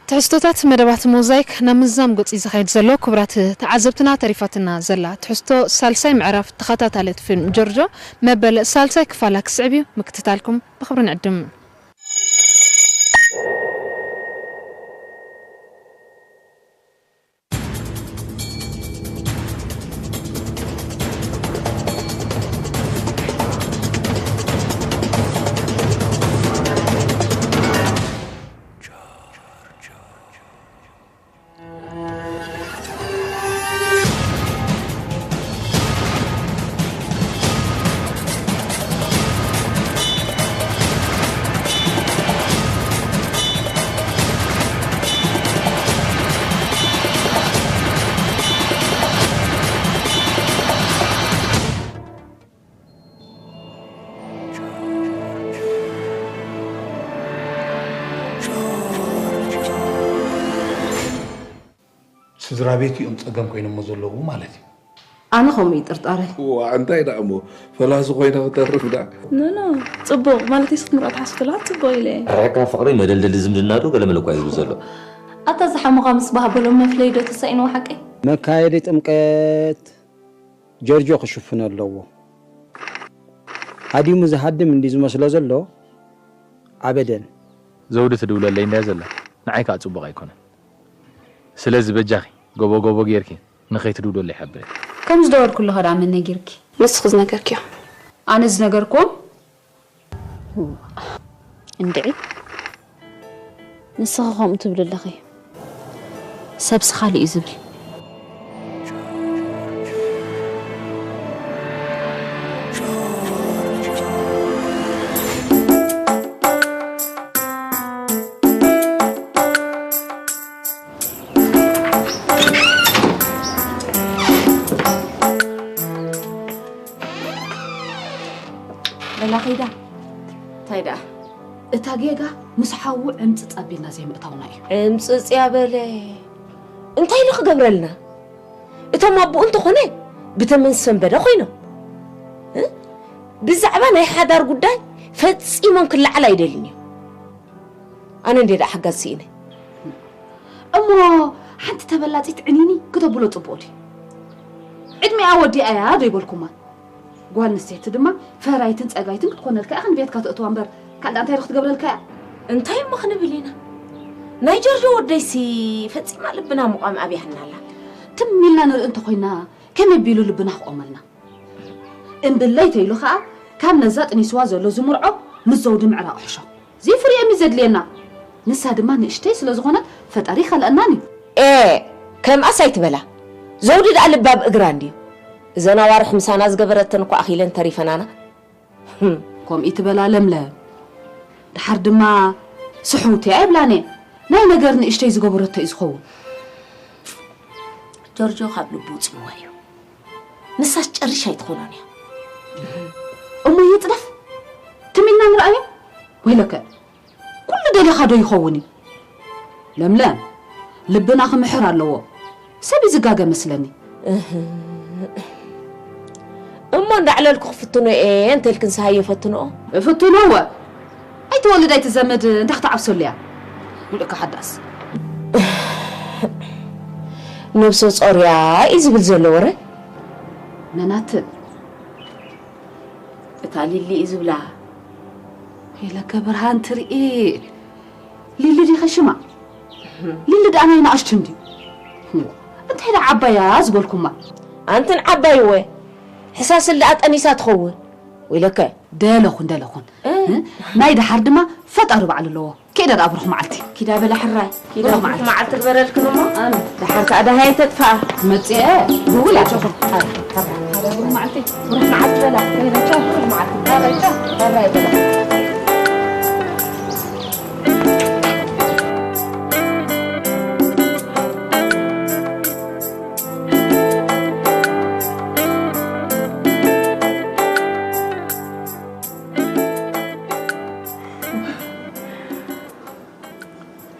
ትሕዝቶታት መደባት ሞዛይክ ናብ ምዝዛም ገጹ እዩ ዝኸይድ ዘሎ። ክቡራት ተዓዘብትና፣ ተሪፋትና ዘላ ትሕዝቶ ሳልሳይ ምዕራፍ ተኸታታሊት ፊልም ጆርጆ መበል ሳልሳይ ክፋላ ክስዕብ እዩ። ምክትታልኩም ብኽብሪ ንዕድም። ስድራ ቤት እዮም ጸገም ኮይኖሞ ዘለዉ ማለት እዩ። ኣነ ከምኡ እዩ ጥርጣረይ። ዋ እንታይ ደኣ እሞ ፈላሲ ኮይነ ክተርፍ ደኣ። ኖኖ፣ ጽቡቕ ማለት እስኪ ምርዖ ትሓስቡ ተለኻ ጽቡቕ ኢለ እየ። ሕርሕካ ፍቕሪ መደልደሊ ዝምድና ዶ ገለ መለ እኳ ይብሉ ዘሎ። ኣታ ዝሓሙኻ ምስ በሃበሎም መፍለዪ ዶ ተሳኢንዎ ሓቀይ? መካየዲ ጥምቀት ጆርጆ ክሽፍኖ ኣለዎ። ሃዲሙ ዝሃድም እንድዩ ዝመስሎ ዘሎ። ኣበደን። ዘውዲ ትድውለለይ እንድያ ዘላ ንዓይ ከኣ ጽቡቕ ኣይኮነን። ስለዚ በጃኺ ጎቦ ጎቦ ጌርኪ ንኸይትድውለለይ ሓብርያ። ከም ዝደወልኩ ኣለኹ ደኣ መን ነጊርኪ? ንስኺ ዝነገርክዮ። ኣነ ዝነገርክዎም? እንድዒ ንስኺ ከምኡ ትብሊ ኣለኺ። ሰብሲ ካልእ እዩ ዝብል። በላ ኸይዳ። እንታይ ደኣ? እታ ጌጋ ምስ ሓዉ ዕምጽጽ ኣቢልና ዘይምእታውና እዩ። ዕምጽጽ እያ በለ። እንታይ ኢሉ ክገብረልና? እቶም ኣቦኡ እንተኾነ ብተመን ሰንበደ ኮይኖም። እ? ብዛዕባ ናይ ሓዳር ጉዳይ ፈጺሞም ክለዓል ኣይደልን እዮም። ኣነ እንድየ ደኣ ሓጋዚ ስኢነ። እሞ ሓንቲ ተበላጺት ዕኒኒ ክተብሎ ጽቡቕ ድዩ? ዕድሚኣ ወዲኣ እያ ዶ ይበልኩማ? ጓል ኣንስተይቲ ድማ ፈራይትን ጸጋይትን ክትኮነልካ እያ ንቤትካ ተእትዋ እምበር ካልእ እንታይ ዶ ክትገብረልካ እያ? እንታይ እሞ ክንብል ኢና? ናይ ጆርጆ ወደይሲ ፈጺማ ልብና ምቋም ኣብያትና ኣላ። ትም ኢልና ንርኢ እንተኾይና ከመይ ኣቢሉ ልብና ክቖመልና? እምብለይ ተይሉ ኸኣ ካብ ነዛ ጥኒስዋ ዘሎ ዝምርዖ ምስ ዘውዲ ምዕራቕ ሕሾ። ዘይፍርየም እዩ ዘድልየና። ንሳ ድማ ንእሽተይ ስለ ዝኾነት ፈጣሪ ይኸልአናን እዩ። ኤ ከምኣስ ኣይትበላ። ዘውዲ ደኣ ልባ ኣብ እግራ እንድዩ። እዘን ኣዋርሕ ምሳና ዝገበረተን እኳ ኣኺለን ተሪፈናና። ህም። ከምኡ ይትበላ ለምለም። ደሓር ድማ ስሕውቲ እያ ይብላን እየ። ናይ ነገር ንእሽተይ ዝገበረቶ እዩ ዝኸውን። ጆርጆ ካብ ልቡ ውፅእዋ እዩ። ንሳስ ጨርሽ ኣይትኾኖን እያ። እሞ ይጥረፍ ትም ኢልና ንርኣዮ። ወይለከ ኩሉ ደሊኻ ዶ ይኸውን እዩ? ለምለም ልብና ክምሕር ኣለዎ። ሰብ እዩ ዝጋገ መስለኒ። እህ። እሞ እንዳዕለልኩ ክፍትኖ እየ እንተልክን ሰሃየ ፈትንኦ። እፍትኖ እወ። ኣይትወልድ ኣይትዘምድ እንታይ ክትዓብሰሉ እያ? ውልእካ ሓዳስ። ነብሰ ጾር እያ እዩ ዝብል ዘሎ ወረ። መናትን እታ ሊሊ እዩ ዝብላ። ሄለከ ብርሃን ትርኢ። ሊሊ ዲኸ ሽማ? ሊሊ ደኣ ናይ ንኣሽቱ እንድዩ። እንታይ ደኣ ዓባያ ዝበልኩማ? ኣንትን ዓባይ እወ። ሕሳስል ደኣ ጠኒሳ ትኸውን። ወይለከ። ደለኹን ደለኹን። እ? ናይ ደሓር ድማ ፈጣሪ ባዕሉ ኣለዎ። ኪዳ ደኣ ብሩኽ መዓልቲ። ኪዳ በላ ሕራይ። ኪዳ ብሩኽ መዓልቲ ግበረልክን እሞ። ኣሜን። ደሓር ከኣ ደሃይ ተጥፋኣ። መጽአ ብውል ኣጆኹም። ኪዳ ብሩኽ መዓልቲ። ብሩኽ መዓልቲ በላ። ቻው ብሩኽ መዓልቲ። ቻው ቻው። ሕራይ በላ።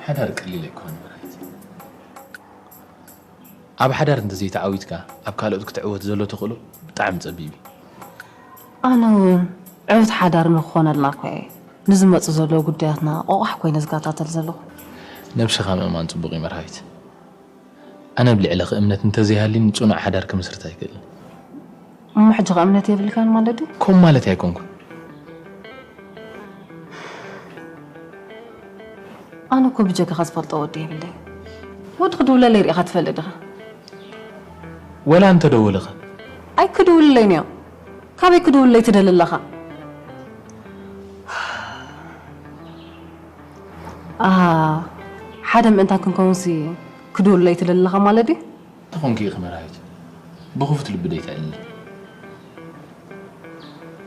ሓዳር ቀሊል ኣይኮነን መራሒት። ኣብ ሓዳር እንተዘይተዓዊትካ ኣብ ካልኦት ክትዕወት ዘሎ ተኽእሎ ብጣዕሚ ጸቢብ እዩ። ኣነ እውን ዕውት ሓዳር ንክኾነልና እኮ እየ ንዝመፁ ዘለዉ ጉዳያትና ቆቋሕ ኮይነ ዝከታተል ዘለኹ። ነብስኻ ምእማን ጽቡቕ እዩ መርሃዊት። ኣነ ኣብ ልዕለኺ እምነት እንተዘይሃልዩኒ ጽኑዕ ሓዳር ክምስርት ኣይክእልን። እሞ ሕጂ ኸ እምነት የብልካን ማለት ድዩ? ከምኡ ማለት ኣይኮንኩን። ኣነ እኮ ብጀካኻ ዝፈልጦ ወዲ የብለይ። ወዲ ክድውለለይ ርኢኻ ትፈልጥ ዲኻ? ወላ እንተደወለኸ? ኣይ ክድውልለይ ነዮ። ካበይ ክድውልለይ ትደሊ ኣለኻ? ኣሃ፣ ሓደ ምእንታን ክንከውንሲ ክድውልለይ ትደሊ ኣለኻ ማለት ድዩ? ተኾንኪ ኢኺ መርሃዊት፣ ብኽፉት ልቢ ደይተዕልሊ።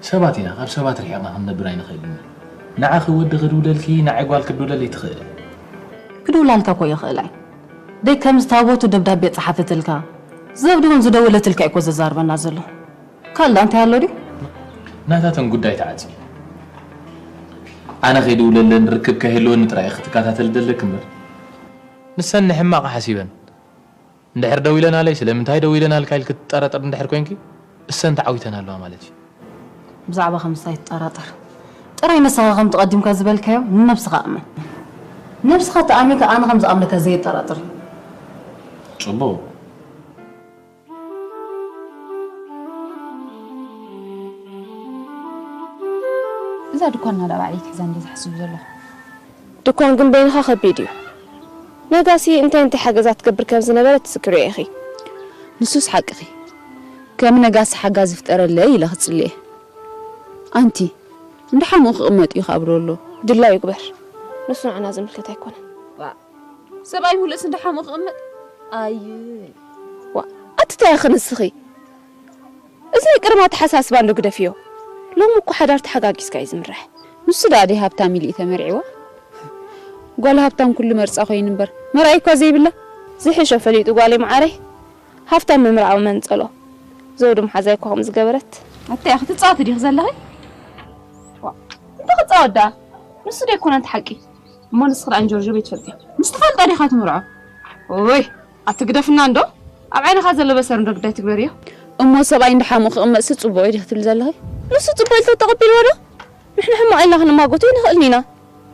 ሰባት ኢና፣ ካብ ሰባት ርሒቕና ክንነብር ኣይንኽእልን ኢና። ንዓኺ ወዲ ክድውለልኪ፣ ንዓይ ጓል ክድውለለይ ትኽእል እያ። ክድውላልካ እኮ ይኽእል ኣይ። ደይ ከም ዝታቦቱ ደብዳቤ ጸሓፈትልካ፣ ዘብዲ እውን ዝደወለትልካ እዩ እኮ ዘዛርበና ዘሎ። ካልእ እንታይ ኣሎ ድዩ? ናታተን ጉዳይ ተዓጽዩ። ኣነ ከይድውለለን ርክብ ከይህልወኒ ጥራይ ክትከታተል ደለክ እምበር፣ ንሰን ንሕማቕ ሓሲበን። እንድሕር ደዊለናለይ፣ ስለምንታይ ደዊለናልካ ኢልክ ትጠራጠር እንድሕር ኮንኪ፣ እሰን ተዓዊተን ኣለዋ ማለት እዩ። ብዛዕባ ከምስታይ ትጠራጠር? ጥራይ ንስኻ ከም ትቐዲምካ ዝበልካዮ ንነብስኻ እመን። ነብስኻ ተኣሚንካ ኣነ ከም ዝኣምነካ ዘየጠራጥር እዩ። ጽቡቕ። እዛ ድኳን ናዳ ባዕለይ ክሕዛ እንደ ዝሓስብ ዘለኹ። ድኳን ግን በይንኻ ከቢድ እዩ። ነጋሲ እንታይ እንታይ ሓገዛት ትገብር ከም ዝነበረት ትዝክርዮ ኢኺ። ንሱስ ሓቅኺ። ከም ነጋሲ ሓጋዚ ፍጠረለይ ኢለ ክጽልየ። ኣንቲ እንዳ ሓሙኡ ክቕመጥ እዩ ካብ ሎሎ። ድላዩ ይግበር። ንሱ ንዓና ዝምልከት ኣይኮነን። ሰብኣይ ሙሉእስ እንዳ ሓሙኡ ክቕመጥ ኣይ ዋ ኣቲ እንታይ ኢኺ ንስኺ? እዚ ናይ ቀደም ኣተሓሳስባ እንዶ ግደፍዮ። ሎሚ እኮ ሓዳር ተሓጋጊዝካ እዩ ዝምራሕ። ንሱ ደኣ ደይ ሃብታም ኢሉ እዩ ተመርዒዋ? ጓል ሃብታም ኩሉ መርጻ ኮይኑ እምበር መርኣይ እኳ ዘይብላ። ዝሕሾ ፈሊጡ ጓለይ መዓረይ። ሃፍታም ምምርዓው መንጸሎ። ዘውዲ መሓዛይ እኳ ከምኡ ዝገበረት። ኣታ ኢኺ ትጻወቲ ዲኺ ዘለኺ? ዋ፣ እንታይ ክጻወት ደኣ? ንሱ ደይኮነ እቲ ሓቂ። እሞ ንስኺ ደኣ ንጆርጆ በይትፈልጥዮ። ምስ ትፈልጦ ዲኻ ትምርዖ? ኦይ፣ ኣቲ ግደፍና እንዶ። ኣብ ዓይንኻ ዘሎ በሰር እንዶ ግዳይ ትግበርዮ። እሞ ሰብኣይ እንዳ ሓሙኡ ክቕመጥሲ ጽቡቕ እዩ ዲኺ ትብሊ ዘለኺ? ንሱ ጽቡቕ ኢሉ ተተቐቢልዎ ዶ? ንሕና ሕማቕ ኢልና ክንማጎቶ ኣይንኽእልን ኢና።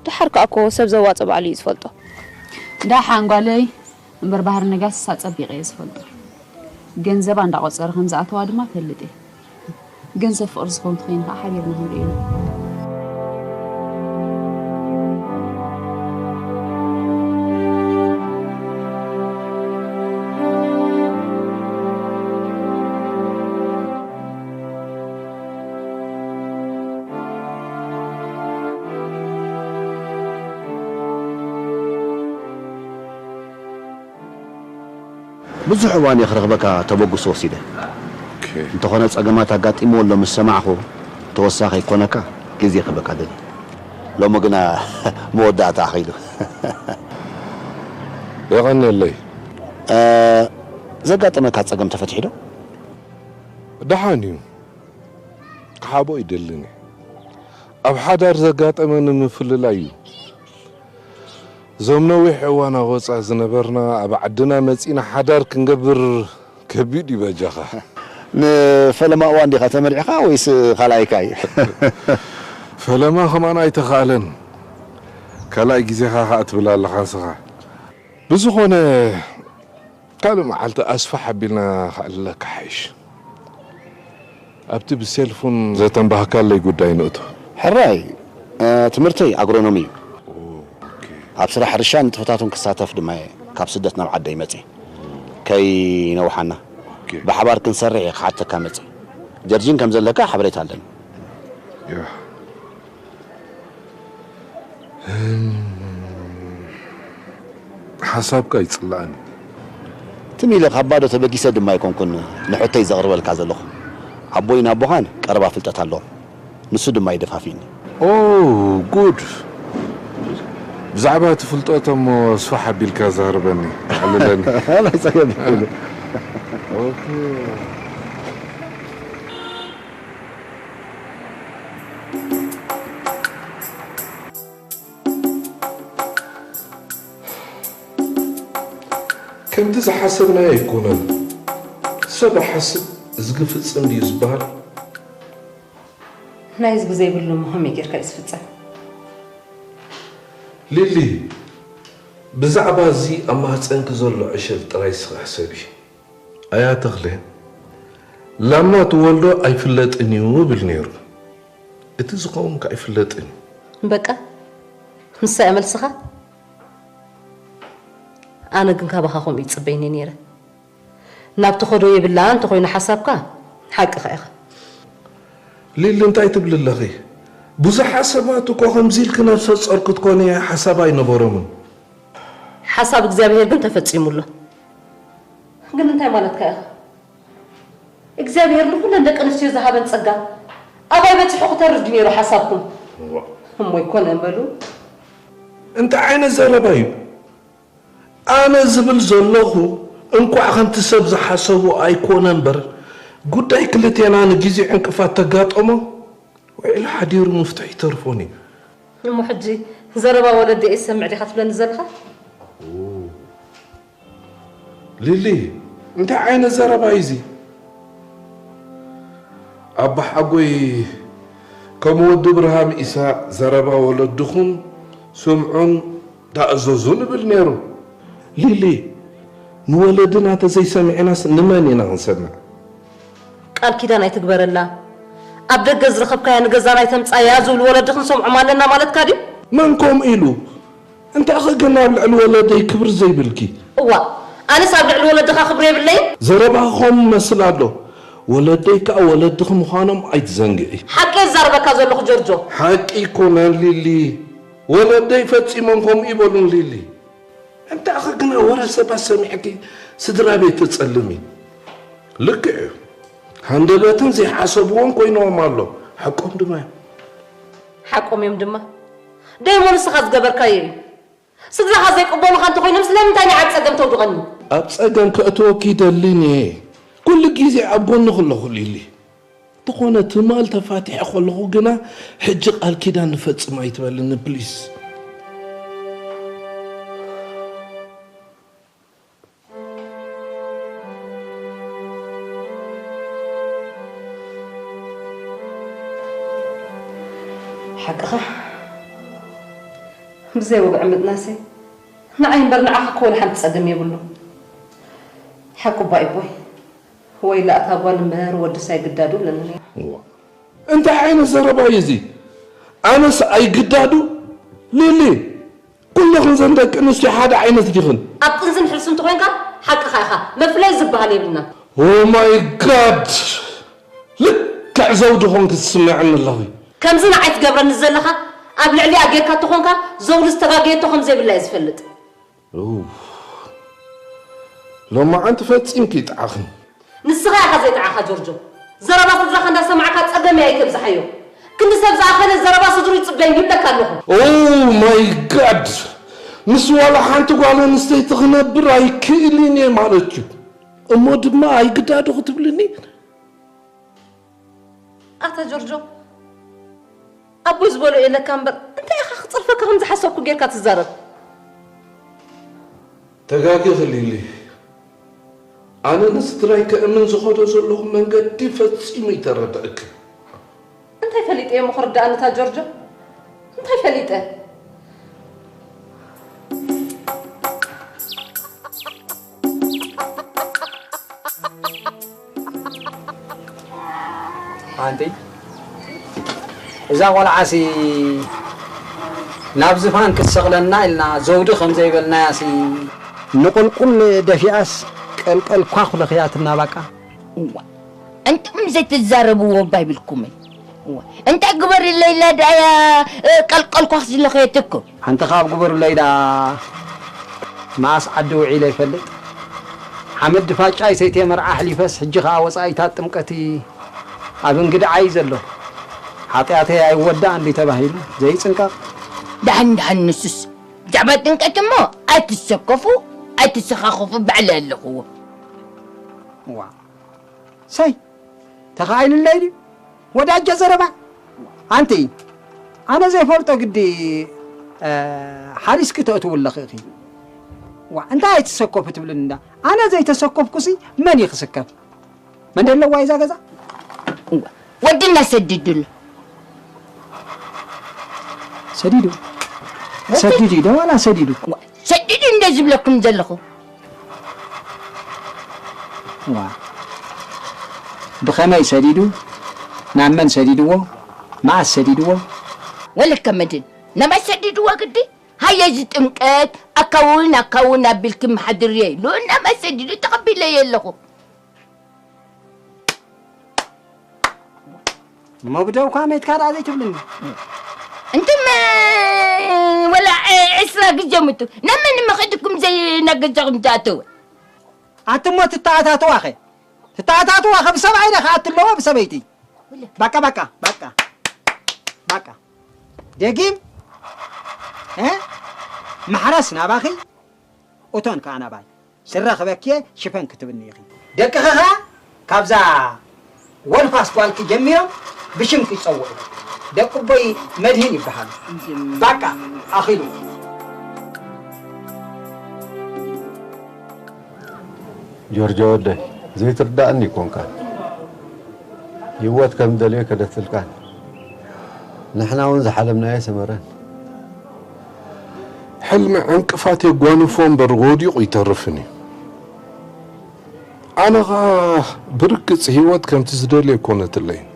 ደሓር ከኣ እኮ ሰብ ዘዋጽኦ ባዕሉ እዩ ዝፈልጦ። ደሓን ጓለይ፣ እምበር ባህሪ ነጋስስ ኣጸቢቐ እየ ዝፈልጦ። ገንዘባ እንዳቖጸረ ከም ዝኣተዋ ድማ እፈልጥ እየ። ገንዘብ ፍቕሪ ዝኸውን ተኾይኑ ከኣ ሓቢርና ክንርእዮ ኢና። ብዙሕ እዋን እየ ክረኽበካ ተበግሶ ወሲደ። እንተኾነ ጸገማት ኣጋጢምዎ ኣሎ ምስ ሰማዕኹ ተወሳኺ ክኮነካ ግዜ ክህበካ ደልየ። ሎሚ ግና መወዳእታ ኣኺሉ። የቐንየለይ። ዘጋጠመካ ጸገም ተፈቲሑ ዶ? ደሓን እዩ። ክሓብኦ ይደልን እየ። ኣብ ሓዳር ዘጋጠመኒ ምፍልላይ እዩ። እዞም ነዊሕ እዋን ኣብ ወጻኢ ዝነበርና ኣብ ዓድና መጺና ሓዳር ክንገብር ከቢድ እዩ በጃኻ። ንፈለማ እዋን ዲኻ ተመሪዕኻ ወይስ ካልኣይካ እዩ? ፈለማ ከማን ኣይተኻእለን። ካልኣይ ግዜኻ ከኣ ትብል ኣለኻ ንስኻ። ብዝኾነ ካልእ መዓልቲ ኣስፍሕ ኣቢልና ከዕልለካ ሓይሽ። ኣብቲ ብሴልፉን ዘተንባህካለይ ጉዳይ ንእቶ። ሕራይ፣ ትምህርተይ ኣግሮኖሚ እዩ። ኣብ ስራሕ ሕርሻ ንጥፈታቱን ክሳተፍ ድማ እየ ካብ ስደት ናብ ዓደይ መፅየ። ከይነውሓና ብሓባር ክንሰርሕ እየ ክሓተካ መፅየ። ጀርጂን ከም ዘለካ ሓበሬታ ኣለኒ። ሓሳብካ ይጽላእኒ። ትም ኢለ ካብ ባዶ ተበጊሰ ድማ ኣይኮንኩን ንሕቶይ ዘቕርበልካ ዘለኹ። ኣቦይን ኣቦኻን ቀረባ ፍልጠት ኣለዎም። ንሱ ድማ እዩ ደፋፊእኒ። ኦ ጉድ! ብዛዕባ እቲ ፍልጠት እሞ ስፋሕ ኣቢልካ ዛርበኒ፣ ኣዕልለኒ። ኣላ ጸገም የብሉን። ኦኬ። ከምቲ ዝሓሰብናዮ ኣይኮነን። ሰብ ኣሓስብ እዝጊ ፍጽም ድዩ ዝበሃል? ናይ እዝጊ ዘይብሉ እሞ ከመይ ጌርካ እዩ ዝፍጸም? ሊሊ፣ ብዛዕባ እዚ ኣብ ማህፀንኪ ዘሎ ዕሸል ጥራይ እስኺ ሕሰቢ። ኣያ ተኽለ፣ ላማ ትወልዶ ኣይፍለጥን እዩ እብል ነይሩ። እቲ ዝኸውን ከኣ ኣይፍለጥን እዩ። በቃ፣ ንሳ እያ መልስኻ? ኣነ ግን ካባኻ ከምኡ ይጽበይኒ ነይረ። ናብ ትኸዶ የብላ እንተኾይኑ ሓሳብካ፣ ሓቅኻ ኢኻ። ሊሊ፣ እንታይ ትብሊ ኣለኺ? ብዙሓት ሰባት እኮ ከምዚ ኢልኪ ነብሰ ጾር ክትኮኒ ሓሳብ ኣይነበሮምን። ሓሳብ እግዚኣብሔር ግን ተፈጺሙ ኣሎ። ግን እንታይ ማለትካ ኢኻ? እግዚኣብሔር ንኹለን ደቂ ኣንስትዮ ዝሃበን ጸጋ ኣባይ በጺሑ ክተርፍ ድዩ ነይሩ ሓሳብኩም? እዋ። እሞ ኣይኮነን በሉ። እንታይ ዓይነት ዘረባ እዩ? ኣነ ዝብል ዘለኹ እንኳዕ ከምቲ ሰብ ዝሓሰቦ ኣይኮነ እምበር፣ ጉዳይ ክልቴና ንግዜ ዕንቅፋት ተጋጠሞ፣ ውዒሉ ሓዲሩ ምፍትሑ ይተርፎን እዩ። እሞ ሕጂ ዘረባ ወለደይ እየ ዝሰምዕ ዲኻ ትብለኒ ዘለኻ? ሊሊ፣ እንታይ ዓይነት ዘረባ እዩ እዚ? ኣባሓጎይ ከም ወዲ ብርሃም ኢሳቕ ዘረባ ወለድኹም ስምዑን ተኣዘዙን እብል ነይሩ። ሊሊ፣ ንወለድና ተዘይሰሚዕናስ ንመን ኢና ክንሰምዕ? ቃል ኪዳን ኣይትግበረላ። ኣብ ደገ ዝረኸብካያ ንገዛና ኣይተምጻያ ዝብሉ ወለድኽን ሰምዖም ኣለና ማለትካ ድዩ? መን ከምኡ ኢሉ? እንታኸ ግን ኣብ ልዕሊ ወለደይ ክብሪ ዘይብልኪ? እዋ፣ ኣነስ ኣብ ልዕሊ ወለድኻ ክብሪ የብለይን? ዘረባኻ ከምኡ መስል ኣሎ። ወለደይ ከኣ ወለድኺ ምዃኖም ኣይትዘንግዒ። ሓቂ እዛረበካ ዘለኹ ጆርጆ። ሓቂ ኣይኮነን ሊሊ። ወለደይ ፈጺሞም ከምኡ ይበሉን ሊሊ። እንታኸ ግና ወረ ሰባት ሰሚዕኪ ስድራ ቤት ትጸልሚ? ልክዕ እዩ። ሃንደበትን ዘይሓሰብዎን ኮይንዎም ኣሎ። ሓቆም ድማ እዮም። ሓቆም እዮም ድማ። ደይሞ ንስኻ ዝገበርካዮ እዩ። ስድራኻ ዘይቅበሉኻ እንተኾይኖም ስለምንታይ ንዓብ ጸገም ተውድቐኒ? ኣብ ጸገም ከእትወኪ ይደልን እየ። ኩሉ ግዜ ኣብ ጎንኺ ኣለኹ ሊሊ። እንተኾነ ትማል ተፋቲሐ ከለኹ ግና ሕጂ ቃል ኪዳን ንፈጽም ኣይትበልኒ ፕሊስ። ሓቅኻ ብዘይ ወግዒ ምጥናሰይ ንዓይ እምበር ንዓኻ እኮ ወላ ሓንቲ ጸገም የብሉ። ሓቁ እባ ይቦይ። ወይ ለኣታ ጓል እምበር ወድስ ኣይግዳዱ ኣለኒ። እዋ፣ እንታይ ዓይነት ዘረባ እዩ እዚ? ኣነስ ኣይግዳዱ? ሊሊ፣ ኩልኽን ዘን ደቂ ኣንስትዮ ሓደ ዓይነት ዲኽን? ኣብ ጥንስን ሕልስን እንተኾይንካ ሓቅኻ ኢኻ። መፍለይ ዝበሃል የብልና። Oh my God! ልክዕ ዘውዲ ኾንኪ ትስምዕኒ ኣለኺ። ከምዚ ንዓይ ትገብረኒ ዘለኻ ኣብ ልዕሊኣ ጌርካ እንተኾንካ ዘውዲ ዝተጋገየቶ ከም ዘይብላ እየ ዝፈልጥ። ኡፍ። ሎማዓንቲ ፈጺምኪ ይጥዓኽን። ንስኻ ኢኻ ዘይጥዓኻ ጆርጆ። ዘረባ ስድራኻ እንዳሰማዕካ ጸገመይ ኣይተብዝሓዮ። ክንዲ ሰብ ዝኣኸለ ዘረባ ስድሩ ይጽበይን ይብለካ ኣለኹ። Oh my God! ምስ ዋላ ሓንቲ ጓል ኣንስተይቲ ክነብር ኣይክእልን እየ ማለት እዩ። እሞ ድማ ኣይግዳዱ ክትብልኒ? ኣታ ጆርጆ፣ ኣቦይ ዝበሎ የለካ እምበር፣ እንታይ ኢኻ ክጸርፈካ ከም ዝሓሰብኩ ጌርካ ትዛረብ? ተጋጊኺ ሊሊ። ኣነ ንስድራይ ከእምን ዝኸዶ ዘለኹ መንገዲ ፈጺሙ ኣይተረድኣክን። እንታይ ፈሊጠ እሞ ክርድኣኒ እታ ጆርጆ? እንታይ ፈሊጠ? ኣንቲ፣ እዛ ቆልዓሲ ናብ ዝፋን ክትሰቕለና ኢልና ዘውዲ ከም ዘይበልናያሲ ንቑልቁል ደፊኣስ ቀልቀል ኳ ኩለኽያትና ባቃ። እዋ፣ እንጥም ዘይትዛረብዎ እባ ይብልኩምን። እዋ፣ እንታይ ግበርለይ ኢላ ደኣ እያ፣ እ፣ ቀልቀል ኳ ዝለኸየትኩም? ኣንተ ካብ ግበሩለይ ደኣ መኣስ ዓዲ ውዒለ ይፈልጥ? ሓመድ ድፋጫይ ሰይትየ መርዓ ኣሕሊፈስ፣ ሕጂ ኸኣ ወጻኢታት ጥምቀትይ ኣብ እንግድዓይ ዘሎ። ሓጢኣተይ ኣይወዳእን ድዩ ተባሂሉ? ዘይጽንቀቕ። ደሓን ደሓን፣ ንሱስ ብዛዕባ ጥምቀት እሞ ኣይትሰከፉ፣ ኣይትሰኻኸፉ፣ ባዕለይ ኣለኹዎ። ዋ። ሰይ፣ ተኻኢሉለይ ድዩ? ወዳጀ ዘረባ። ኣንቲ፣ ኣነ ዘይፈልጦ ግዲ፣ እ፣ ሓሪስኪ ተእትዊ ኣለኺ ኢኺ። ዋ፣ እንታይ ኣይትሰከፉ ትብልኒ እንዳ? ኣነ ዘይተሰከፍኩሲ መን እዩ ክስከፍ? መን ደለዋ እዛ ገዛ? ወድና ሰዲዱ ኣሎ። ሰዲዱ? ሰዲዱ እዩ፣ ደዋላ ሰዲዱ። ሰዲዱ ዝብለኩም ዘለኹ። ዋ፣ ብኸመይ ሰዲዱ? ናብ መን ሰዲድዎ? መኣስ ሰዲድዎ? ወለከ መድን፣ ናባይ ሰዲድዎ ግዲ? ሃየ እዚ ጥምቀት ኣካውን ኣካውን ኣቢልኪ መሓድርየ ኢሉ ናባይ ሰዲዱ ተቐቢለየ ኣለኹ። መብደው እኳ መይትካ ደኣ ዘይትብልኒ። እንቱም ወላ ዕስራ ግዜ ምቱ ነመን መኸድኩም ዘይናገጃኹም ትኣተወ። ኣንትሞ ትተኣታተዋኸ ትተኣታተዋኸ ብሰብኣይ ደ ከኣትለዎ ብሰበይቲ። ባቃ ባቃ ባቃ ባቃ ደጊም እ ማሕረስ ናባኺ እቶን ከኣ ናባይ። ስረ ክበክየ ሽፈን ክትብኒ ኢኺ። ደቅኺ ኸኣ ካብዛ ወልፋስ ጓልኪ ጀሚሮም ብሽምኪ ይጸውዑ። ደቂ ኣቦይ መድህን ይበሃሉ። ባቃ ኣኺሉ። ጆርጆ ወደይ ዘይትርዳእኒ ይኮንካ። ህይወት ከም ደልዮ ከደትልካን ንሕና እውን ዝሓለምናዮ ሰመረን። ሕልሚ ዕንቅፋት የጓንፎ እምበር ወዲቑ ይተርፍን እዩ። ኣነ ኸኣ ብርግጽ ህይወት ከምቲ ዝደልዮ ኣይኮነትለይን።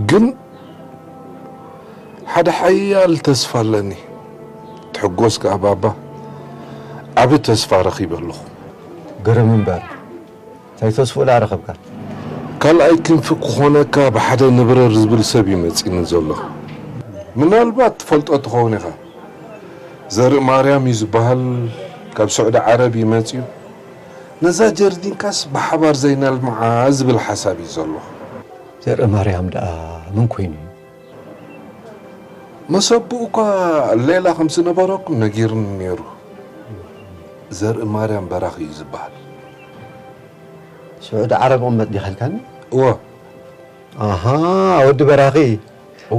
ግን ሓደ ሓያል ተስፋ ኣለኒ። ትሕጎስ ከኣ ባባ፣ ዓቢ ተስፋ ረኺበ ኣለኹ። ግርም እምበር፣ እንታይ ተስፍኡ ደኣ ረኸብካ? ካልኣይ ክንፊ ክኾነካ ብሓደ ንብረር ዝብል ሰብ እዩ መጺኒ ዘሎ። ምናልባት ትፈልጦ ትኸውን ኢኻ። ዘርኢ ማርያም እዩ ዝበሃል፣ ካብ ስዑዲ ዓረብ እዩ መጺኡ። ነዛ ጀርዲንካስ ብሓባር ዘይነልምዓ ዝብል ሓሳብ እዩ ዘሎ። ዘርኢ ማርያም ደኣ መን ኮይኑ እዩ? መሰብኡ እኳ ሌላ ከም ዝነበረኩም ነጊርኒ ነይሩ። ዘርኢ ማርያም በራኺ እዩ ዝበሃል። ስዑዲ ዓረብ እቕመጥ ዲኻ ኢልካኒ? እወ። ኣሃ፣ ወዲ በራኺ።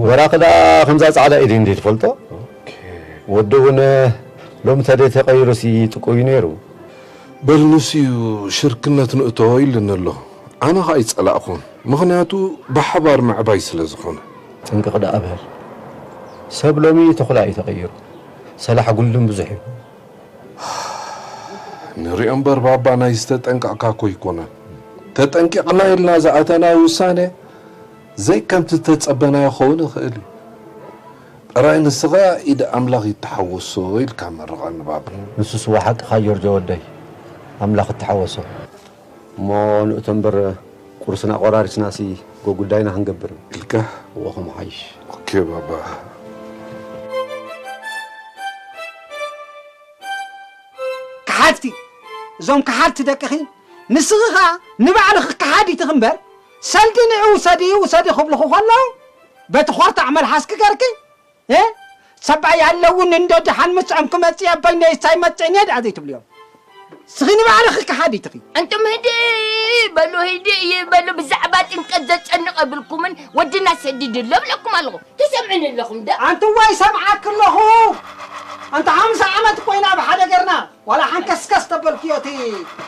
በራኺ ደኣ ከምዛ ጻዕዳ ኢድ እንዲ ትፈልጦ? ወዲ እውን ሎሚ ተደይ ተቐይሩሲ ጥቁ እዩ ነይሩ። በል ንሱ እዩ ሽርክነት ንእቶ ኢሉኒ ኣሎ። ኣነ ኸኣ ኣይጸላእኹን፣ ምኽንያቱ ብሓባር ምዕባይ ስለ ዝኾነ። ጥንቅቕ ደኣ በል። ሰብ ሎሚ ተኹላ እዩ ተቐይሩ። ሰላሕ ጉልድም ብዙሕ እዩ። ንሪኦ እምበር ባባ ናይ ዝተጠንቀቕካ እኮ ኣይኮነን። ተጠንቂቕና ኢልና ዝኣተናዮ ውሳነ ዘይከምቲ ዝተጸበናዮ ክኸውን ይኽእል እዩ። ጥራይ ንስኻ ኢድ ኣምላኽ ይተሓወሶ ኢልካ መርቐኒ ባባ። ንሱስ እወ ሓቅኻ ጆርጆ ወደይ፣ ኣምላኽ ይተሓወሶ። እሞ ንእቶ እምበር ቁርስና ቆራሪስናሲ ጎጉዳይና ክንገብር። ኢልካ? እወ ከምኡ ሓይሽ። ኦኬ ባባ። ከሓድቲ፣ እዞም ከሓድቲ ደቅኺ፣ ንስኺ ኸኣ ንባዕልኺ ከሓዲት ኢኺ እምበር፣ ሰልዲ ንዑ ውሰዲ ውሰዲ ክብልኹ ከለዉ፣ በቲ ኾርታዕ መልሓስኪ ገርኪ፣ እ? ሰብኣይ ኣለውኒ እንዶ ደሓን ምስዖም ክመጽእ እየ፣ ኣቦይ ነይሳ ኣይመጽእን እየ ደኣ ዘይትብልዮም። ንስኺ ንባዕልኺ ከሓዲት ኢኺ። ኣንቱም ህድእ በሉ፣ ህድእ ይበሉ። ብዛዕባ ጥምቀት ዘጨንቕ የብልኩምን፣ ወድና ሰዲድሎ እብለኩም ኣለኹ። ትሰምዑኒ ኣለኹም ዶ? ኣንቲ እዋይ ሰምዓኪ ኣለኹ። ኣንቲ ሓምሳ ዓመት ኮይና ኣብ ሓደ ገርና ዋላ ሓንከስከስ ተበልክዮ እቲ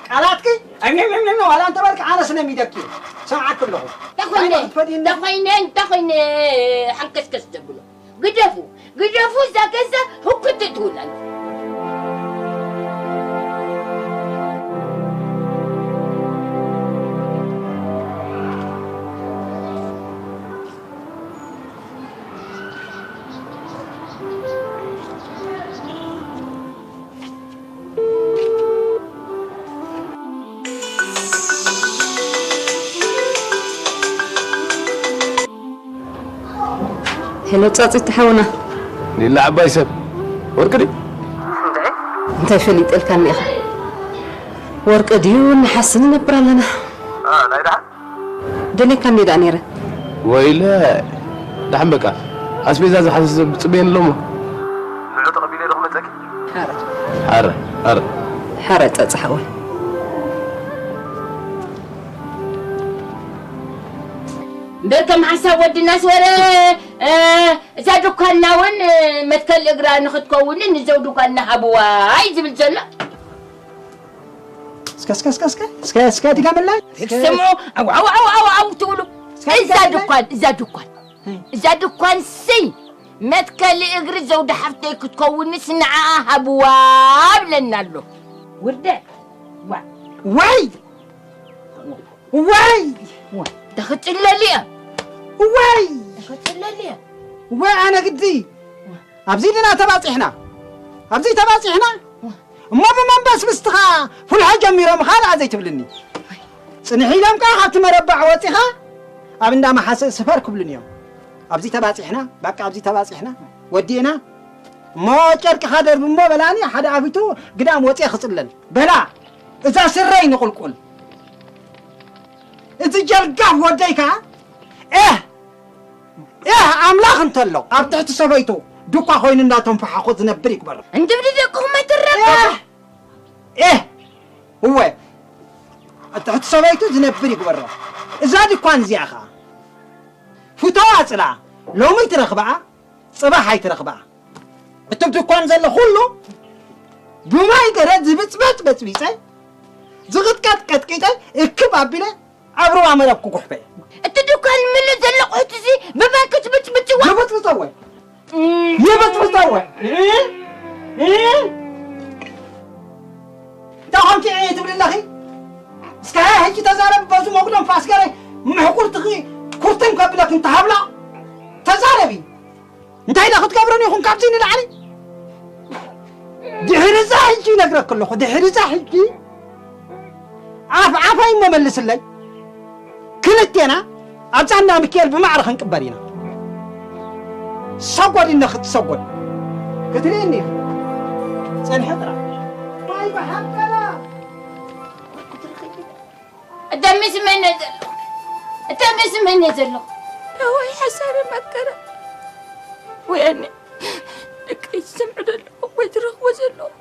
ቃላትኪ ዕምዕምዕምዕም ዋላ እንተበልኪ ኣነ ስነሚደኪ ሰምዓኪ ኣለኹ። እንታይ ተኾይነ እንታይ ተኾይነ እንታይ ተኾይነ ሓንከስከስ ተብሎ? ግደፉ ግደፉ እዛ ገዛ ህኩት ትውላል። ሄሎ ጻጺት ሓውና። ሊላ ዓባይ ሰብ ወርቂ ድዩ? እንታይ ፈሊጠልካኒ ኢኻ? ወርቂ ድዩ ነሓስ ንነብር ኣለና። ናይ ደሓን ደሌካኒ ደኣ ነይረ። ወይለ ደሓን በቃ ኣስቤዛ ዝሓዘ ሰብ ጽበየኒ ኣሎ እሞ። ንዑ ተቐቢለ ዶ ክመጸኪ? ሓረ ሓረ ሓረ ሓረ ጸጽሓ ወይ እምበር ከም ሓሳብ ወድናስ ወረ እዛ ድኳንና እውን መትከል እግራ ንኽትከውንን ንዘው ድኳንና ሃብዋ እዩ ዝብል ዘሎ። እስከ እስከ እስከ እስከ እስከ እስከ ድገምላይ። ስምዑ ኣው ኣው ኣው ኣው ኣው ትብሉ። እስከ እዛ ድገምላይ። ድኳን እዛ ድኳን እዛ ድኳን ስይ መትከሊ እግሪ ዘውዲ ሓፍተይ ክትከውንስ ንዓኣ ሃብዋ ብለና ኣሎ። ውርደት። ዋ። ወይ! ወይ! ዋ። ተኽጽለሊ እያ። ወይ! ተኽጽለሊ እያ። ወይ ኣነ ግዲ! ኣብዚ ድና ተባጺሕና። ኣብዚ ተባጺሕና። እሞ ብመንበስ ምስትኻ ፍልሖ ጀሚሮምኻ ደኣ ዘይትብልኒ። ጽንሕ ኢሎም ከኣ ካብቲ መረባዕ ወጺኻ ኣብ እንዳ መሓስእ ስፈር ክብሉኒ እዮም። ኣብዚ ተባጺሕና፣ በቃ ኣብዚ ተባጺሕና፣ ወዲእና። እሞ ጨርቅኻ ደርቢ እሞ በላኒ፣ ሓደ ኣፊቱ ግዳም ወጺኤ ክጽለል። በላ፣ እዛ ስረይ ንቑልቁል። እቲ ጀልጋፍ ወደይ ከኣ፣ ኤህ፣ ኤህ፣ ኣምላኽ እንተሎ፣ ኣብ ትሕቲ ሰበይቱ ዱኳ ኮይኑ እንዳተንፈሓኾ ዝነብር ይግበሮ። እንድብዲ ደቅኹም ኣይትረከቡ። ኤህ፣ ኤህ፣ እወ፣ ኣብ ትሕቲ ሰበይቱ ዝነብር ይግበሮ። እዛ ድኳን እዚኣ ኸኣ፣ ፍተዋ ጽልኣ፣ ሎሚ ትረኽብኣ፣ ጽባሕ ኣይትረኽብኣ። እቲ ድኳን ዘሎ ኩሉ ብማይ ገረድ ዝብጽበጥ በጽቢጸ፣ ዝቕጥቀጥ ቀጥቂጠ፣ እክብ ኣቢለ ኣብ ሩባ መረብ ክጉሕፈ እየ። እቲ ድኳን ምሉእ ዘሎ ቁሕቲ እዚ ብማይ ክትብጽብጽዎ? ይብጽብጸወ። እም። ይብጽብጸወ። እ? እ? እንታይ ኾንኪ እየ ትብሊ ኣለኺ? እስከ ሕጂ ተዛረቢ፣ በዚ መጉደም ፋስገረ ምሕቁርትኺ ኩርትም ከብለኪ እንተሃብላ ተዛረቢ። እንታይ ዳ ክትገብሩን ኢኹም ካብዚ ንላዕሊ? ድሕሪ እዛ ሕጂ ይነግረክ ኣለኹ፣ ድሕሪ እዛ ሕጂ ኣፍ ዓፋይ እሞ መልስለይ። ክልቴና ኣብዛ እንዳ ሚካኤል ብማዕረ ክንቅበር ኢና። ሰጎድ ኢነ ክትሰጎድ ክትርእየኒ ኢኺ። ጸንሐ ጥራሕ። ማይ ብሓቀላ። እተሚስ መን እዩ ዘሎ? እተሚስ መን እዩ ዘሎ? ወይ ሓሳረ መከራ። ወይ ኣነ ደቀይ ትሰምዑ ዘለኹም ወይ ትረኽቦ ዘለኹም።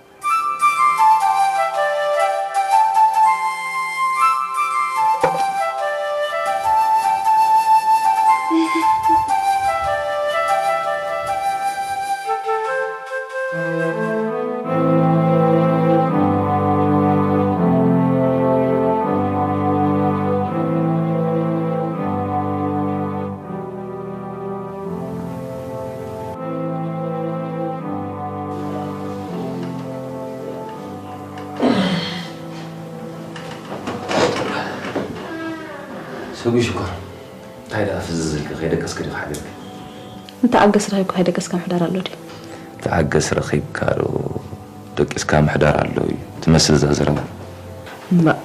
ሰጉ ሽኮር፣ እንታይ ደኣ ፍዝዝ ኢልካ ከይደቀስካ ዲኻ ሓዲርካ? እንተዓገስ ረኺብካ ከይደቀስካ ምሕዳር ኣሎ ድዩ? ተዓገስ ረኺብካ ዶ ደቂስካ ምሕዳር ኣሎ እዩ ትመስል እዛ ዘረባ። እምባእ፣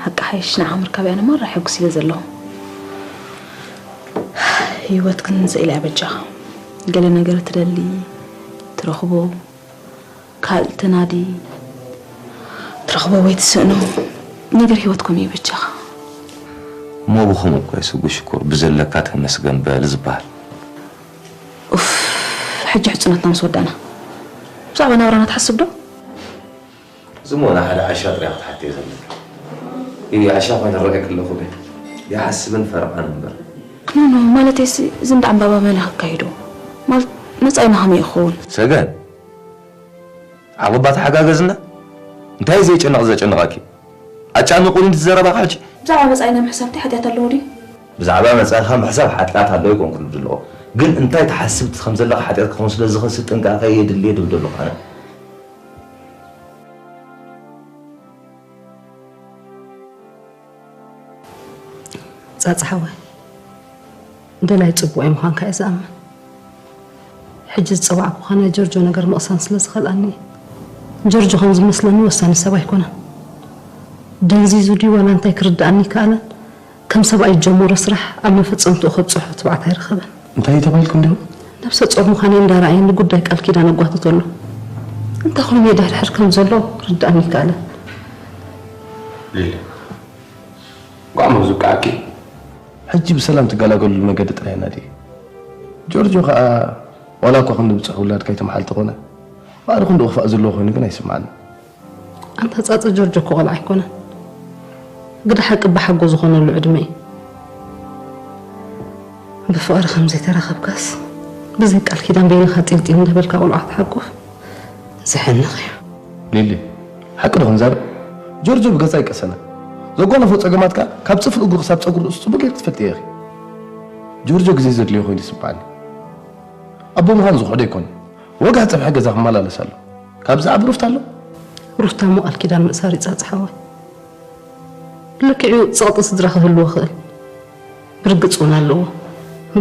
ሓቂ ሓይሽ ንዓኻ ምርካበይ ኣነ ማራ ሕጉስ ኢለ ዘለኹ። ህይወት ግን ስኢላ እያ በጃኻ። ገለ ነገር ትደሊ፣ ትረኽቦ፣ ካልእ ተናዲ፣ ትረኽቦ ወይ ትስእኖ ነገር ህይወት ከምኡ እዩ በጃኻ። እሞ ብኸምኡ እኮ እዩ ስጉ ሽኮር ብዘለካ ተመስገን በል ዝበሃል። ኡፍ፣ ሕጂ ሕጽኖትና ምስ ወዳእና ብዛዕባ ናብራና ትሓስብ ዶ? ዝሞና ሓደ ዓሻ ጥራይ ክትሓትዮ ዘለኪ። ኢሊ ዓሻ ኮይነ ረኣየኪ ኣለኹ በይ። ይሓስብን ፈርቓን እምበር። ኖ፣ ኖ፣ ማለተይሲ እዚ እንዳ ዕምባባ መን ከካይዶ? ማለት መጻኢና ከመይ ይኸውን? ሰገን፣ ዓቕባ ተሓጋገዝና። እንታይ እዩ ዘየጨንቕ ዘጨንቓኪ? ኣጫንቑኒ እቲ ዘረባኻ ሕጂ። ብዛዕባ መጻኢና ምሕሳብ እንታይ ሓጢኣት ኣለዎ ድዩ? ብዛዕባ መጻኢኻ ምሕሳብ ሓጢኣት ኣለዎ ኣይኮንኩን ዝብል ዘለኹ። ግን እንታይ ትሓስብ ከም ዘለኻ ሓጢኣት ክኸውን ስለ ዝኽእል ጥንቃቐ የድልየ ድብል ዘለኹ ኣነ። ጻጻ ሓወይ፣ ደላይ ጽቡቕ ምዃንካ እየ ዝኣምን። ሕጂ ዝጸዋዕኩኻ ናይ ጆርጆ ነገር ምቕሳን ስለ ዝኸልኣኒ፣ ጆርጆ ከም ዝመስለኒ ወሳኒ ሰብ ኣይኮነን። ደንዚዙ ድዩ ዋላ እንታይ ክርድኣኒ ይከኣለን። ከም ሰብኣይ ዝጀመሮ ስራሕ ኣብ መፈጸምትኡ ከብጽሖ ትብዓት ኣይረኸበን። እንታይ እዩ ተባሂልኩ እንዲኹም? ነብሰ ጾር ምዃነይ እንዳረኣየ ንጉዳይ ቃል ኪዳን ኣጓትቶ ኣሎ። እንታይ ኮይኑ ድሕድሕር ከም ዘሎ ክርድኣኒ ይከኣለን። ሊሊ፣ እንኳዕ መብዙ ከዓኪ። ሕጂ ብሰላም ትገላገሉሉ መገዲ ጥራይ ናዲ። ጆርጆ ከኣ ዋላ እኳ ክንዲ ብጽሑ ውላድ ከይትምሓል ተኾነ፣ ማዕረ ክንዲ ክፋእ ዘለዎ ኮይኑ ግን ኣይስምዓኒ። ኣንታ ጻጸ ጆርጆ እኮ ቆልዓ ኣይኮነን። ግዳ ሓቂ ብሓጎ ዝኾነሉ ዕድመ እዩ። ብፍቕሪ ከም ዘይተራኸብካስ፣ ብዘይ ቃል ኪዳን በይንኻ ጢልጢል እንዳበልካ ቆልዓ ትሓቁፍ። ዘሕንቕ እዩ። ሊሊ፣ ሓቂ ዶ ክንዛረብ? ጆርጆ ብገጻ ኣይቀሰነ። ዘጓነፎ ጸገማት ከኣ ካብ ጽፍሪ እግሩ ክሳብ ጸጉሪ ርእሱ ጽቡቕ ጌርኪ ትፈልጥዮ ኢኺ። ጆርጆ ግዜ ዘድልዮ ኮይኑ ይስምዓኒ። ኣቦ ምዃን ዝኹዕዶ ኣይኮነን። ወግሒ ጸብሒ ገዛ ክመላለስ ኣሎ። ካብዚ ዓቢ ሩፍታ ኣሎ? ሩፍታ እሞ ቃል ኪዳን ምእሳር ይጻጽሓዋ። ልክዕ'ዩ፣ ጸቕጢ ስድራ ክህልዎ ይኽእል። ብርግጽ እውን ኣለዎ።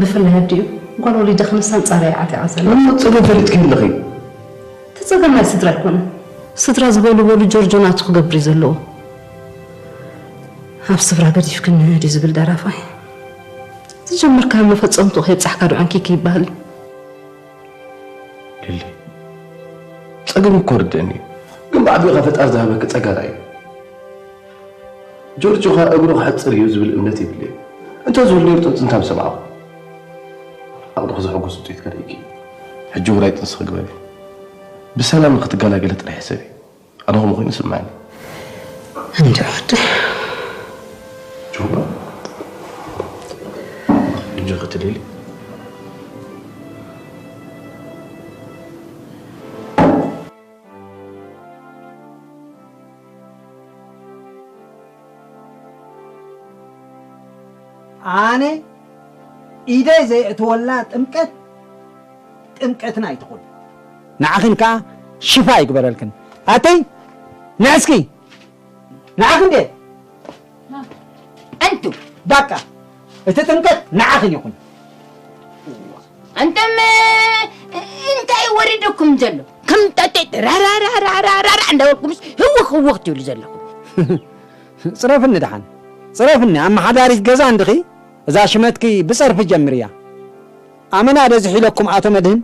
ብፍላይ ኣዲኡ ጓል ወሊዳ ክንሳ ኣንጻራ እያ ዓጢቓ ዘላ። እሞ ጸገም ፈሊጥኪ ኣለኺ። እቲ ጸገም ናይ ስድራ ኣይኮነን። ስድራ ዝበሉ በሉ፣ ጆርጆ ናቱ ክገብር እዩ ዘለዎ። ኣብ ስፍራ ገዲፍክኒ ድዩ ዝብል ደራፋይ። ዝጀመርካዮ መፈጸምትኡ ከየብጻሕካ ዶ ዓንኪኪ ይበሃል። ሊሊ፣ ጸገም እኮ ርድእኒ እዩ። ግን ብዓቢኡ ካብ ፈጣሪ ዝሃበኪ ጸጋ ርኣይ። ጆርጆ ኸኣ እግሩ ክሕጽር እዩ ዝብል እምነት የብለይን። እንተ ዝብል ነይሩ ጥንሲ እንታይ ምሰማዕኹ። ዓቕልኺ ዘሐጉስ ውጽኢት ከርእይኪ። ሕጂ ውራይ ጥንስኺ ግበሪ። ብሰላም ንኽትገላገሊ ጥራሕ ሕሰቢ። ኣነ ከምኡ ኮይኑ ይስምዓኒ። እንድዒ ወደይ። ጆባ፣ እጆ ክትልሊ። ኣነ ኢደይ ዘየእትወላ ጥምቀት ጥምቀትና ኣይትኹን። ንዓኽን ከኣ ሽፋ ይግበረልክን። ኣተይ፣ ንዕስኪ፣ ንዓኽን ድየ? ኣንቱ፣ በቃ፣ እቲ ጥምቀት ንዓኽን ይኹን። ኣንተም፣ እንታይ ወሪዱኩም ዘሎ? ከም ጣጤ ራራራራራራ እንዳበልኩምስ ህውኽ ህውኽ ትብሉ ዘለኹም። ጽረፍኒ ደሓን። ጽረፍኒ፣ ኣመሓዳሪት ገዛ እንድኺ፣ እዛ ሽመትኪ ብጸርፊ ጀምርያ። ኣመና ዶ ዝሒለኩም ኣቶ መድህን?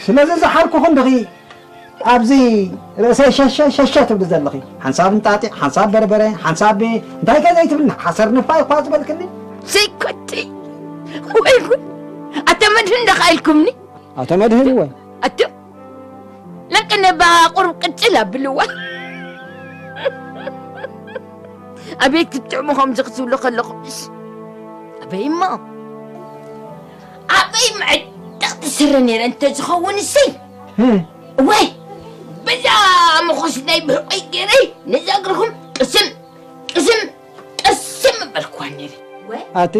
ስለዚ ዝሓልኩኹም ድኺ ኣብዚ ርእሰይ ሸሸ ሸሸ ትብሊ ዘለኺ። ሓንሳብ እንጣጢዕ፣ ሓንሳብ በርበረ፣ ሓንሳብ እንታይ ከ ዘይትብልና? ሓሰር ንፋይ እኳ ዝበልክኒ። ዘይኮቲ። ወይ ጉድ። ኣቶ መድህን ዶ ኢልኩምኒ? ኣቶ መድህን ወይ? ኣቶ ለቅነ ባቁር ቅጭል ኣብልዋ። ኣቤት ክትጥዕሙ ከምዚ ክትብሉ ከለኹምስ። ኣበይ እሞ? ኣበይ መዕጠቕቲ ስረ ነይረ እንተዝኸውን እሰይ። እ። ወይ በዛ መኾስ ናይ ብሕቆይ ገይረ ነዛ እግርኹም ቅስም፣ ቅስም፣ ቅስም በልክዋ ነይረ። ወይ ኣቲ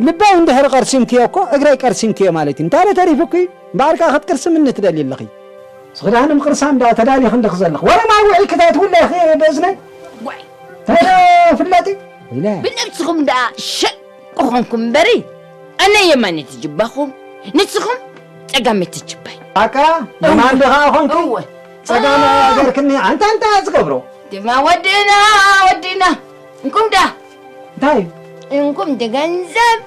ልበይ እንድሕር ቀርሲምክዮ እኮ እግረይ ቀርሲምክዮ ማለት እዩ። እንታይ ዶ ተሪፉኪ? እምበኣር ከኣ ክትቅርስምኒ ትደልዪ ኣለኺ። ስኽዳን ምቕርሳም ደኣ ተዳሊኺ እንዲኺ ዘለኺ። ወረ ማይ ውዒ ክታይ ትውለኺ ብእዝነይ? ዋይ። ተፍለጢ? ኢለ። ብነብስኹም ደኣ ሸቅ ኮንኩም እምበሪ፣ ኣነ የማነይቲ ጅባኹም፣ ንስኹም ጸጋመይቲ ጅባይ። ኣቃ፣ የማን ድኻ ኾንኪ? እወ። ጸጋም ገርክኒ፣ ኣንታ፣ ኣንታ ዝገብሮ። ድማ ወድና፣ ወድና። እንኩም ዳ። እንታይ? እንኩም ድገንዘብ፣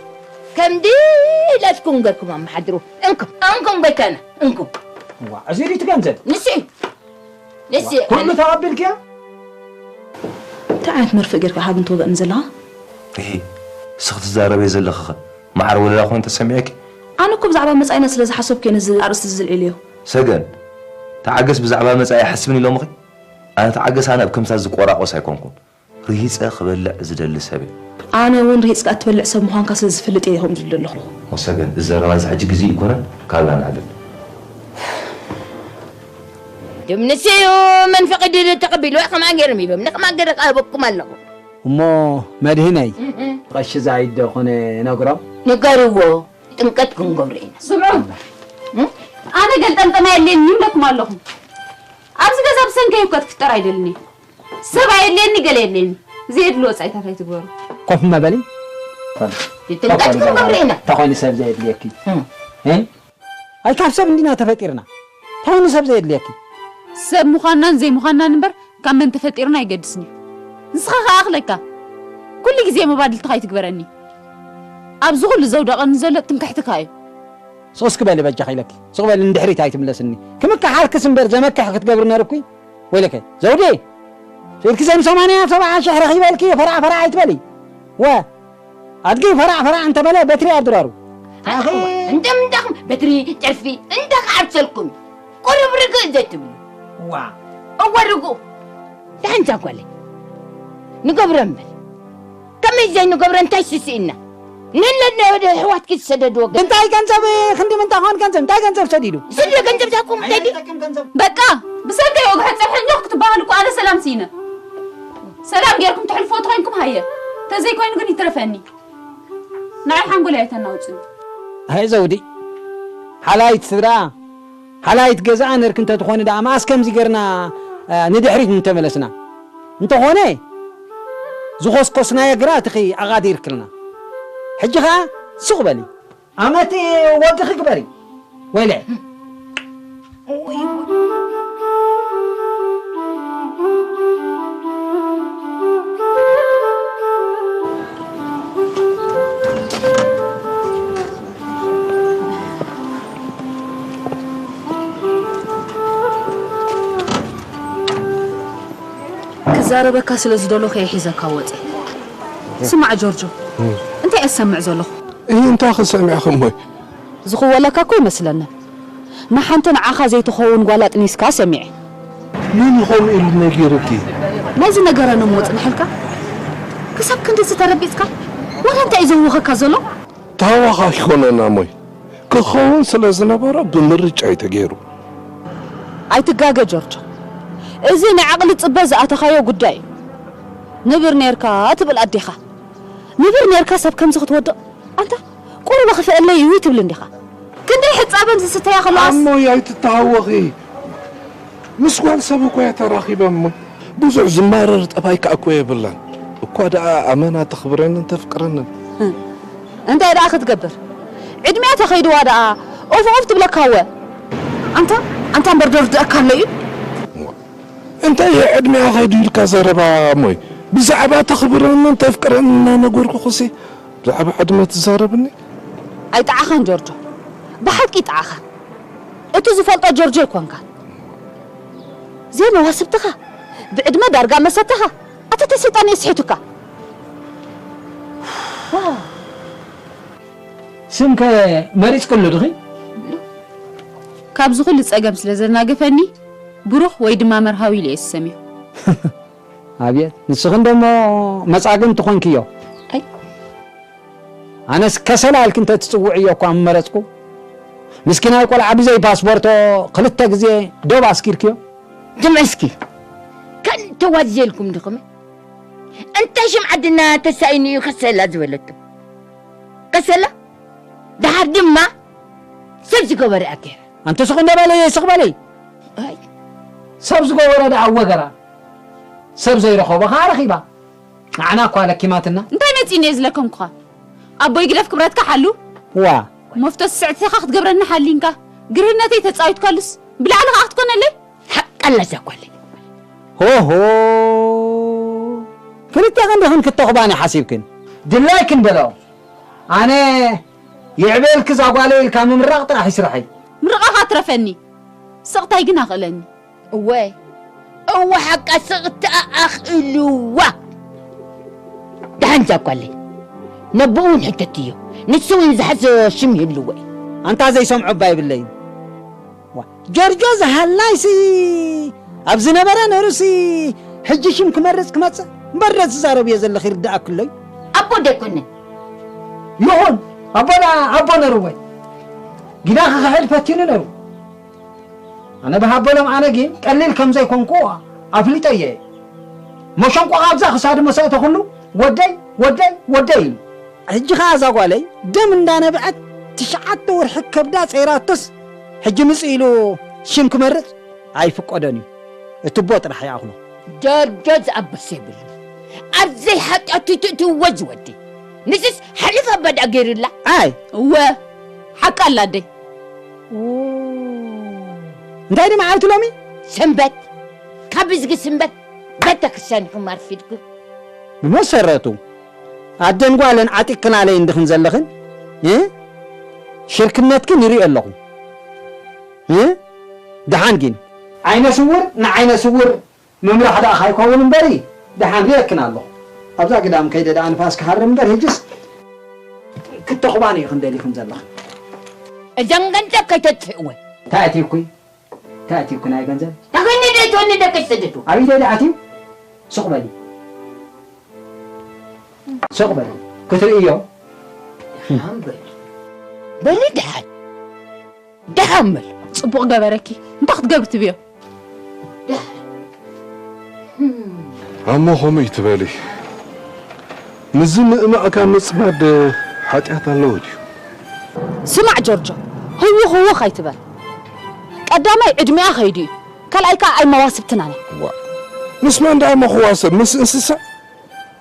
ከም ድላትኩም ገርኩም ኣመሓድሩ። እንኩም፣ እንኩም ጎይታና፣ እንኩም። ዋ፣ እዚ ድዩ እቲ ገንዘብ? ንሱ እዩ። ንሱ እዩ። ኩሉ ተቐቢልክያ? እንታይ ዓይነት መርፍእ ጌርካ ሃብን ትወግእን ዘለኻ? እሂ፣ እስኺ ትዛረብዮ ዘለኺኸ መዓር ወለላ ኮይኑ ተሰሚዑኪ? ኣነ እኮ ብዛዕባ መጻኢና ስለ ዝሓሰብኩ እየ ነዚ ኣርእስቲ እዚ ዝልዒለዮ። ሰገን፣ ተዓገስ፣ ብዛዕባ መጻኢ ኣይሓስብን ኢሎምኺ? ኣነ ተዓገስ፣ ኣነ ኣብ ከምሳ ዝቆራቆስ ኣይኮንኩን። ርሂጸ ክበልዕ ዝደሊ ሰብ እየ። ኣነ እውን ርሂጽካ እትበልዕ ሰብ ምዃንካ ስለ ዝፈልጥ እየ ከምኡ ዝብል ዘለኹ። ሞ ሰገን፣ እዚ ዘረባ እዚ ሕጂ ግዜ ኣይኮነን፣ ካላ ንዕልል። ድም ንስዩ መን ፈቒዱ ተቐቢሉ? ከማን ገይሮም ይበም፣ ንከማን ገይረ ክህበኩም ኣለኹ። እሞ መድህነይ፣ እህ። ቀሺ ዛይድ ዶ ኮነ ነግሮም? ንገርዎ፣ ጥምቀት ክንገብሮ ኢና። ስምዑ፣ እም? ኣነ ገልጠምጠማ የድልየኒ ይብለኩም ኣለኹ። ኣብዚ ገዛ ብሰንከይ እኮ ክትፍጠር ኣይደልን እየ። ሰብ ኣየድልየኒ፣ ገለ የድልየኒ። ዘየድሊ ወጻኢታት ኣይትግበሩ። ኮፍ መበሊ። ጥምቀት ክንገብሮ ኢና። እንታይ ኮይኑ ሰብ ዘየድልየኪ? እም። እ? ኣይ ካብ ሰብ እንዲና ተፈጢርና። እንታይ ኮይኑ ሰብ ዘየድልየኪ? ሰብ ምዃንናን ዘይምዃንናን እምበር ካብ መን ተፈጢርና ኣይገድስን እዩ። ንስኻ ከኣ ኣኽለካ። ኩሉ ግዜ መባድልትኻ ኣይትግበረኒ። ኣብዚ ኩሉ ዘውደቐኒ ዘሎ ትምክሕትኻ እዩ። ሱቕ እስኪ በሊ በጃኺ ኢለኪ። ሱቕ በሊ ንድሕሪት ኣይትምለስኒ። ክምክሓልክስ እምበር ዘመክሕ ክትገብሪ ነርኩ። ወይለከ፣ ዘውዴ፣ ስኢልኪ ዘም ሰማንያ ሰብዓ ሽሕ ረኺበልኪ፣ ፈራዕ ፈራዕ ኣይትበሊ። ወ፣ ኣድጊ ፈራዕ ፈራዕ እንተበለ በትሪ ኣድራሩ። ኣኺ፣ እንተ ምንታኹም በትሪ፣ ጨርፊ፣ እንተ ክዓብሰልኩም፣ ቁሩብ ርግእ ዘይትብሉ። ዋ። እወ ርግኡ። ደሓን ዛጓለይ። ንገብሮ እምበር። ከመይ ዘይንገብሮ እንታይ ስስኢና? ንለለ ወደ ኣሕዋትኪ ዝሰደድዎ ገንዘብ። እንታይ ገንዘብ? ክንዲ ምንታይ ኾን ገንዘብ? እንታይ ገንዘብ ሰዲዱ? ስለ ገንዘብ ዛኩም እንታይ ድዩ? ኣይጠቅም ገንዘብ። በቃ፣ ብሰንከይ ወግሐ ጸብሐ ኞኽ ክትበሃሉ እኮ ኣነ ሰላም ስኢነ። ሰላም ጌርኩም ትሕልፎ ተኾይንኩም ሃየ። ተዘይኮይኑ ግን ይትረፈኒ። ንዓይ ሓንጎለይ ኣይተናውጽኒ። ሃይ ዘውዲ፣ ሓላይት ስድራ፣ ሓላይት ገዛኣ ነርኪ እንተትኾኒ ደኣ መኣስ ከምዚ ጌርና፣ እ፣ ንድሕሪት ምተመለስና። እንተኾነ፣ ዝኾስኮስናዮ ግራት ኢኺ ኣቓዲርክልና። ሕጂ ኸኣ ሱቕ በሊ። ኣመቲ ወግኺ ግበሪ። ወይለ። ክዛረበካ ስለ ዝደለኹ እየ ሒዘካ ወፀ። ስማዕ ጆርጆ፣ እንታይ እየ ዝሰምዕ ዘለኹ? እይ እንታይ ክሰሚዕኺ እሞይ? ዝኽወለካ እኮ ይመስለኒ። ንሓንቲ ንዓኻ ዘይትኸውን ጓል ኣጥኒስካ ሰሚዐ። መን እዩ ከምኡ ኢሉ ነጊሩኪ? ናይዚ ነገረን እሞ ጽንሕልካ? ክሳብ ክንድዚ ተረቢጽካ? ዋላ እንታይ እዩ ዘህውኸካ ዘሎ? ተሃዋኺ ኣይኮነን ኣሞይ። ክኸውን ስለ ዝነበሮ ብምርጫ እዩ ተገይሩ። ኣይትጋገ ጆርጆ። እዚ ናይ ዓቕሊ ጽበ ዝኣተኻዮ ጉዳይ እዩ። ንብር ኔርካ ትብል ኣዴኻ። ንብር ኔርካ ሰብ ከምዚ ክትወድቕ ኣንታ ቁሩብ ክፍእለይ እዩ ትብል እንዲኻ። ክንደይ ሕጻበን ዝስተያ ከለዋስ ኣሞይ ኣይትተሃወኺ ምስ ጓል ሰብ እኮ እያ ተራኺበ እሞ ብዙሕ ዝማረር ጠባይ ከኣ እኮ የብላን እኳ ደኣ ኣመና ተኽብረንን ተፍቅረንን እንታይ ደኣ ክትገብር ዕድሚኣ ተኸይድዋ ደኣ ኦፍ ኦፍ ትብለካ እወ ኣንታ ኣንታ እምበር ደርድኣካ ኣሎ እዩ እንታይ ዕድሚኣ ኸይዱ ኢልካ ዘረባ እሞይ ብዛዕባ ተኽብረንን ተፍቅረንን እናነገርኩኽሲ ብዛዕባ ዕድመ ትዛረብኒ? ኣይጠዓኻን ጆርጆ፣ ብሓቂ ይጠዓኻ። እቱ ዝፈልጦ ጆርጆ ኣይኮንካን። ዘይ መዋስብትኻ፣ ብዕድመ ዳርጋ መሰትኻ፣ ኣታ ተሰይጣን የስሒቱካ። ስምከ መሪጽክሉ ድኺ? ካብዚ ኩሉ ጸገም ስለ ዘናገፈኒ ብሩኽ ወይ ድማ መርሃዊ ኢለ እየ ዝሰምዮ። ኣብየት ንስኽን ደሞ መጻግምቲ ኾንክዮ። ኣይ ኣነስ ከሰላ ኢልኪ እንተትጽውዕዮ እኳ ምመረጽኩ። ምስኪናይ ቆልዓ ብዘይ ፓስፖርቶ ክልተ ግዜ ዶብ ኣስኪርክዮ። ስምዒ እስኪ ካልእ ተዋዝየልኩም ዲኹም? እንታይ ሽም ዓድና ተሳኢኑ እዩ ከሰላ ዝበለቶ? ከሰላ ደሓር ድማ ሰብ ዝገበረ ኣገይራ። ኣንቲ ስቕ እንደ በለየ ስቕ በለይ። ሰብ ዝገበረ ደኣ ወገራ ሰብ ዘይረኸቦ ኸዓ ረኺባ። ንዓና እኳ ለኪማትና። እንታይ መጺኒ እየ ዝለከምኩኻ? ኣቦይ ግደፍ ክብረትካ ሓሉ። ዋ። መፍቶ ስስዕቲ ኢኻ ክትገብረኒ ሓሊንካ። ግርህነተይ ተጻዊትካሉስ ብላዕሊ ኸዓ ክትኮነለይ? ሓቂ ኣላ እዛ ጓለይ። ሆሆ። ክልቴኽን ዲኽን ክተኹባኒ ሓሲብክን? ድላይክን በልኦ። ኣነ ይዕበየልኪ እዛ ጓለይ ኢልካ ምምራቕ ጥራሕ እዩ ስርሐይ። ምርቓኻ ትረፈኒ። ስቕታይ ግን ኣኽእለኒ። እወ እወ ሓቃ ስቕቲ ኣኣኽእልዋ ደሓን ዛጓለይ ነቦኡ እውን ሕተትዮ ንሱ እውን ዝሓዞ ሽም ይህልዎ እዩ ኣንታ ዘይሰምዖ እባ የብለይን ዋ ጀርጆ ዝሃላይሲ ኣብ ዝነበረ ነሩሲ ሕጂ ሽም ክመርፅ ክመፅእ እምበር ዶ ዝዛረብዮ ዘለኺ ይርድኣክሎ እዩ ኣቦ ዶ ኣይኮነን ይኹን ኣቦና ኣቦ ነርወይ ጊዳ ክኽሕድ ፈቲኑ ነሩ ኣነ ብሃበሎም ኣነ ግን ቀሊል ከም ዘይኮንኩ ኣፍሊጠ እየ። መሸንቆ ኣብዛ ክሳዱ መሰእተኹሉ ወደይ ወደይ ወደይ ኢሉ። ሕጂ ኸኣ እዛ ጓለይ ደም እንዳነብዐት ትሽዓተ ወርሒ ከብዳ ጸይራቶስ ሕጂ ምጽእ ኢሉ ሽም ክመርጽ ኣይፍቀዶን እዩ። እትቦ ጥራሕ ይኣኽሎ። ጀርጆ ዝኣበሰ የብሉን። ኣብ ዘይሓጢኣቱ ትእትውዎ ዝወዲ። ንስስ ሓሊፋ ባዳ ገይሩላ። ኣይ እወ ሓቃ ኣላ ኣደይ። እንታይ ድዩ መዓልቲ ሎሚ? ሰንበት ካብ ብዝጊ ስንበት ቤተ ክርስቲያን ኢኹም ኣርፊድኩም። ብመሰረቱ ኣደን ጓልን ዓጢቅክናለይ እንድኽን ዘለኽን እ ሽርክነትክን ይርኢ ኣለኹ እ ደሓን ግን ዓይነ ስውር ንዓይነ ስውር ምምራሕ ደኣ ካይከውን እምበሪ ደሓን ርእየክን ኣለኹ። ኣብዛ ግዳም ከይደ ደኣ ንፋስ ክሃርም እምበር ሕጅስ ክተኹባኒ ኢኽን ደሊኽን ዘለኽን። እዘን ገንዘብ ከይተጥፍእወን። እንታይ ኣትዩኩይ? እንታይ ኣትዩኩ ናይ ገንዘብ? ተኸኒ ደይትወኒ ደቂ ዝሰደዱ። ኣብ ኢደይ ደኣ ኣትዩ? ሱቕ በሊ። ሱቕ በሊ። ክትርእዮ? በሊ ደሓን። ደሓን በል። ጽቡቕ ገበረኪ። እንታይ ክትገብሪ ትብዮ? ኣሞ ኸመይ ትበሊ? ንዚ ምእማእካ ምጽማድ ሓጢኣት ኣለዎ ድዩ? ስማዕ ጆርጆ፣ ህውኽ ህውኽ ኣይትበል። ቀዳማይ ዕድሚኣ ከይዱ እዩ፣ ካልኣይ ከኣ ኣይ መዋስብትናን እያ። ዋ፣ ምስ መን ደኣ መኽዋሰብ? ምስ እንስሳ?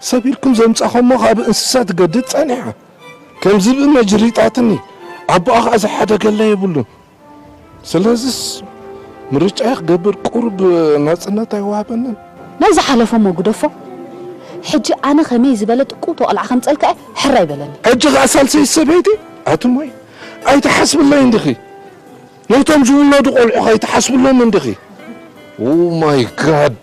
ሰብ ኢልኩም ዘምጻኹሞ ካብ እንስሳ ትገድድ ጸኒሓ። ከም ዝብኢ መጅሪጣትኒ፣ ኣቦኣ ኸኣ ዝሓደገላ የብሉን። ስለዚስ ምርጫ ክገብር ቁሩብ ናጽነት ኣይወሃበንን። ናይ ዝሓለፎ እሞ ግደፎ። ሕጂ ኣነ ከመይ ዝበለ ጥቁውቲ ቆልዓ ከምጸልካ እየ ሕራይ በለኒ። ሕጂ ኸኣ ሳልሰይቲ ሰበይቲ ኣትሞይ ኣይትሓስብለይ እንዲኺ። ነቶም ዝውለዱ ቆልዑ ከይትሓስብሎም እንዲኺ። Oh my God።